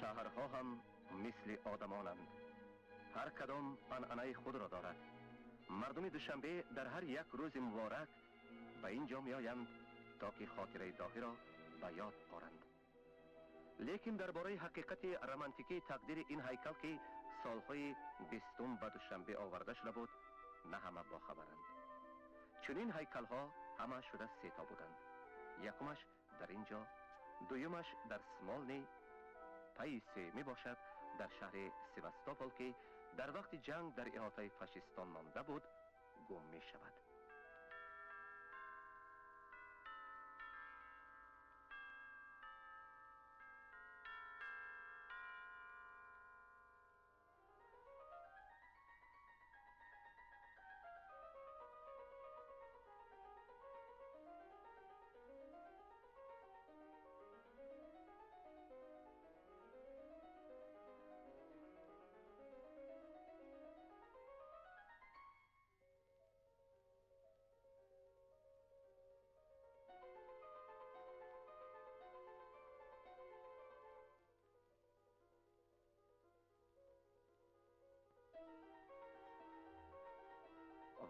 Шаҳрҳо ҳам мисли одамонанд. Ҳар кадом анъанаи худро дорад. Мардуми Душанбе дар ҳар як рӯзи муборак ба ин ҷо меоянд, то ки хотираи доҳиро ба ёд оранд. Лекин дар бораи ҳақиқати романтикии тақдири ин ҳайкал, ки солҳои бистум ба Душанбе оварда шуда буд, на ҳама бохабаранд. Чунин ҳайкалҳо ҳама шуда сето буданд. Якумаш дар ин ҷо, дуюмаш дар Смолни, пайи сеюмӣ бошад дар шаҳри Севастопол, ки дар вақти ҷанг дар иҳотаи фашистон монда буд, гум мешавад.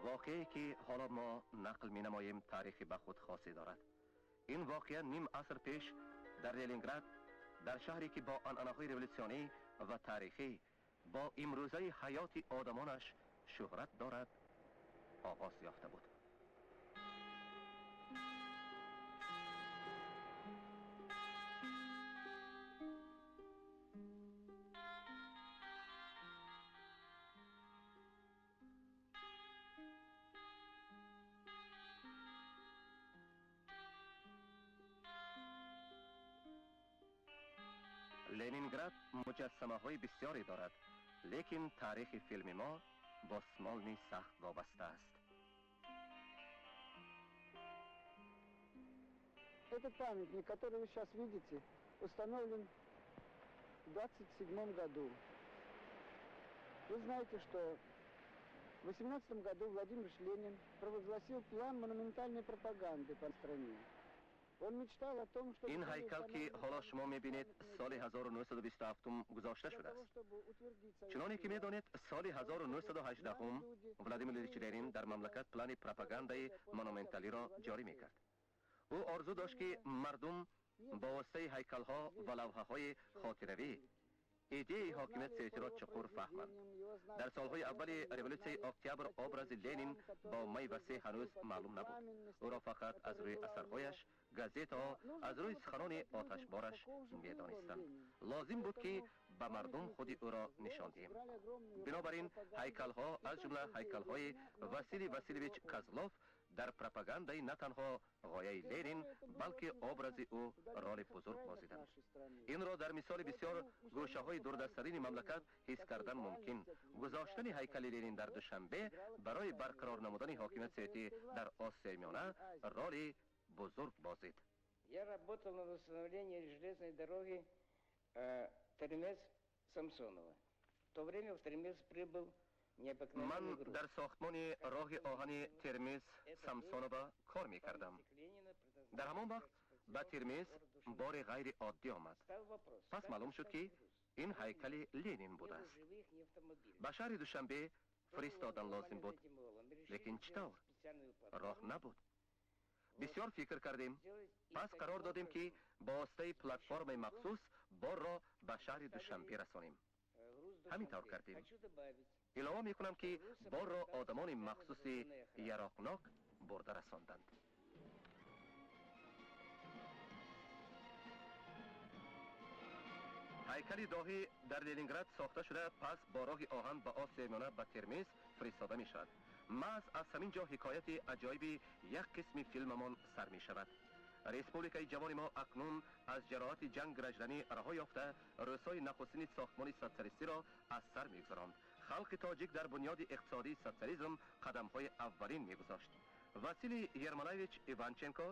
Воқеае, ки ҳоло мо нақл менамоем, таърихи ба худ хосе дорад. Ин воқеа ним аср пеш дар Ленинград, дар шаҳре, ки бо анъанаҳои революсионӣ ва таърихӣ, бо имрӯзаи ҳаёти одамонаш шӯҳрат дорад, оғоз ёфта буд. Ленинград муҷассамаҳои бисёре дорад, лекин таърихи филми мо бо Смолни сахт вобаста аст. Этот памятник, который вы сейчас видите, установлен в 27 году. Вы знаете, что в 18 году Владимир Ленин провозгласил план монументальной пропаганды по стране. Ин ҳайкал, ки ҳоло шумо мебинед, соли 1927 гузошта шудааст. Чуноне ки медонед, соли 1918 Владимир Ильич Ленин дар мамлакат плани пропагандаи монументалиро ҷорӣ мекард. Ӯ орзу дошт, ки мардум бо воситаи ҳайкалҳо ва лавҳаҳои хотиравӣ идеяи ҳокимият советиро чуқур фаҳманд. Дар солҳои аввали революсияи Октябр образи Ленин бо оммаи васеъ ҳанӯз маълум набуд. Ӯро фақат аз рӯи асарҳояш, газетаҳо, аз рӯи суханони оташбораш медонистанд. Лозим буд, ки ба мардум худи ӯро нишон диҳем. Бинобар ин ҳайкалҳо, аз ҷумла ҳайкалҳои Василий Васильевич Козлов, дар пропагандаи на танҳо ғояи Ленин, балки образи ӯ роли бузург бозиданд. Инро дар мисоли бисёр гӯшаҳои дурдасттарини мамлакат ҳис кардан мумкин. Гузоштани ҳайкали Ленин дар Душанбе барои барқарор намудани ҳокимияти советӣ дар Осиёи Миёна роли бузург бозид. Я работал над восстановлением железной дороги Термез-Самсонова. В то время в Термез прибыл. Ман дар сохтмони роҳи оҳани Термез Самсонова кор мекардам. Дар ҳамон вақт ба Термез бори ғайриоддӣ омад. Пас маълум шуд, ки ин ҳайкали Ленин будааст. Ба шаҳри Душанбе фиристодан лозим буд, лекин чӣ тавр? Роҳ набуд. Бисёр фикр кардем, пас қарор додем, ки бо воситаи платформаи махсус борро ба шаҳри Душанбе расонем. Ҳамин тавр кардем. Илова мекунам, ки борро одамони махсуси яроқнок бурда расонданд. Ҳайкали доҳӣ дар Ленинград сохта шуда, пас бо роҳи оҳан ба Осиёи Миёна, ба Термез фиристода мешавад. Маҳз аз ҳамин ҷо ҳикояти аҷоиби як қисми филмамон сар мешавад. Республикаи ҷавони мо акнун аз ҷароҳати ҷанг гражданӣ раҳо ёфта, рӯзҳои нахустини сохтмони социалистиро аз сар мегузаронд. Халқи тоҷик дар бунёди иқтисодии социализм қадамҳои аввалин мегузошт. Василий Ермолаевич Иванченко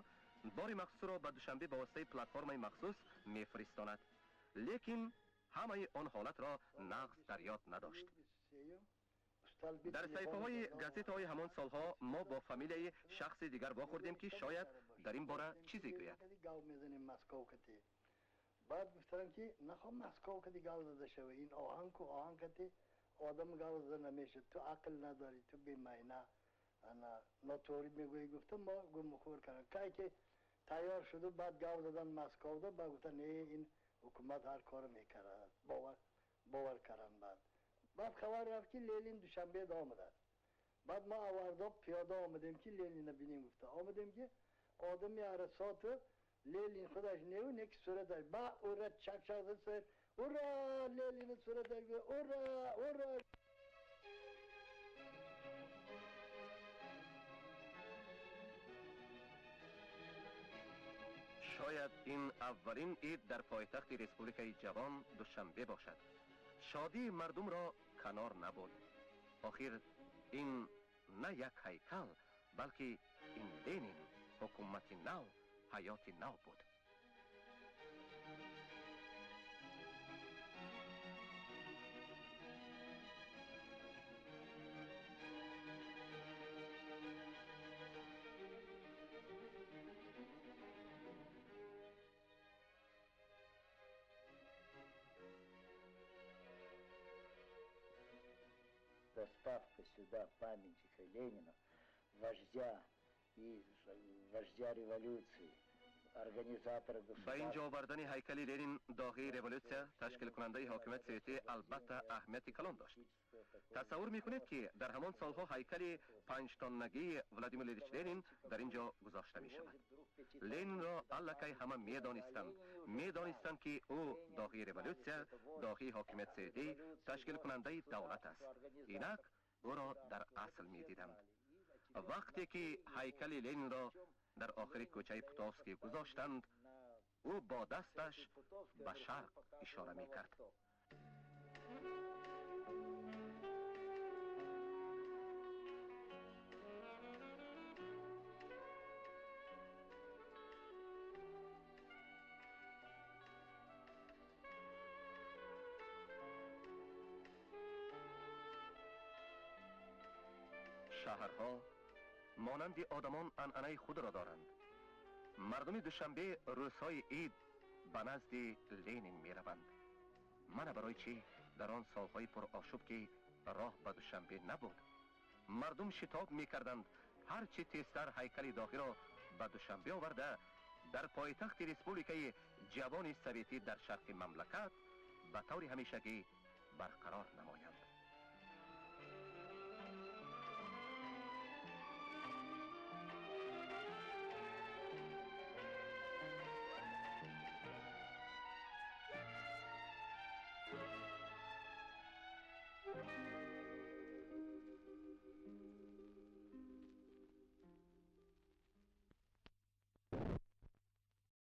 бори махсусро ба Душанбе ба воситаи платформаи махсус мефиристонад, лекин ҳамаи он ҳолатро нағз дар ёд надошт. Дар саҳифаҳои газетаҳои ҳамон солҳо мо бо фамилияи шахси дигар вохӯрдем, ки шояд дар ин бора чизе гӯяд. Баъд гуфтанд, ки нахоҳ Москва кади гап зада шава, ин оҳан ку, оҳан кати одам гап зада намешад, ту ақл надорӣ, ту бемайна ана ноторӣ мегӯӣ. Гуфтам, мо гумхӯр кардам. Кай ки тайёр шуду, баъд гап задан Москвада, баъд гуфтан, не, ин ҳукумат ҳар коро мекард, бовар кардан. Баъд хабар рафт, ки Ленин Душанбеда омадааст. Баъд мо авардо пиёда омадем, ки Ленина бинем гуфта. Омадем, ки одами арасоту Ленин худаш неву не, ки сураташ ба ура чак-чак зад, ура, Ленина сураташ, ура, ура. Шояд ин аввалин ид дар пойтахти республикаи ҷавон Душанбе бошад. Шодии мардумро канор набуд. Охир ин на як ҳайкал, балки ин Ленин, ҳукумати нав, ҳаёти нав буд. Доставка сюда памятника Ленина, вождя и вождя революции, организатора Ба ин ҷо овардани ҳайкали Ленин, доҳии революсия, ташкилкунандаи ҳокимияти советӣ, албатта аҳамияти калон дошт. Тасаввур мекунед, ки дар ҳамон солҳо ҳайкали панҷтоннагии Владимир Ильич Ленин дар ин ҷо гузошта мешавад. Ленинро аллакай ҳама медонистанд, медонистанд, ки ӯ доҳии революсия, доҳии ҳокимияти советӣ, ташкилкунандаи давлат аст. Инак ӯро дар асл медиданд. Вақте ки ҳайкали Ленинро дар охири кӯчаи Путовский гузоштанд, ӯ бо дасташ ба шарқ ишора мекард. Шаҳрҳо монанди одамон анъанаи худро доранд. Мардуми Душанбе рӯзҳои ид ба назди Ленин мераванд. Мана барои чӣ дар он солҳои пурошӯб, ки роҳ ба Душанбе набуд, мардум шитоб мекарданд ҳарчи тезтар ҳайкали доҳиро ба Душанбе оварда, дар пойтахти республикаи ҷавони советӣ дар шарқи мамлакат ба таври ҳамешагӣ барқарор намоянд.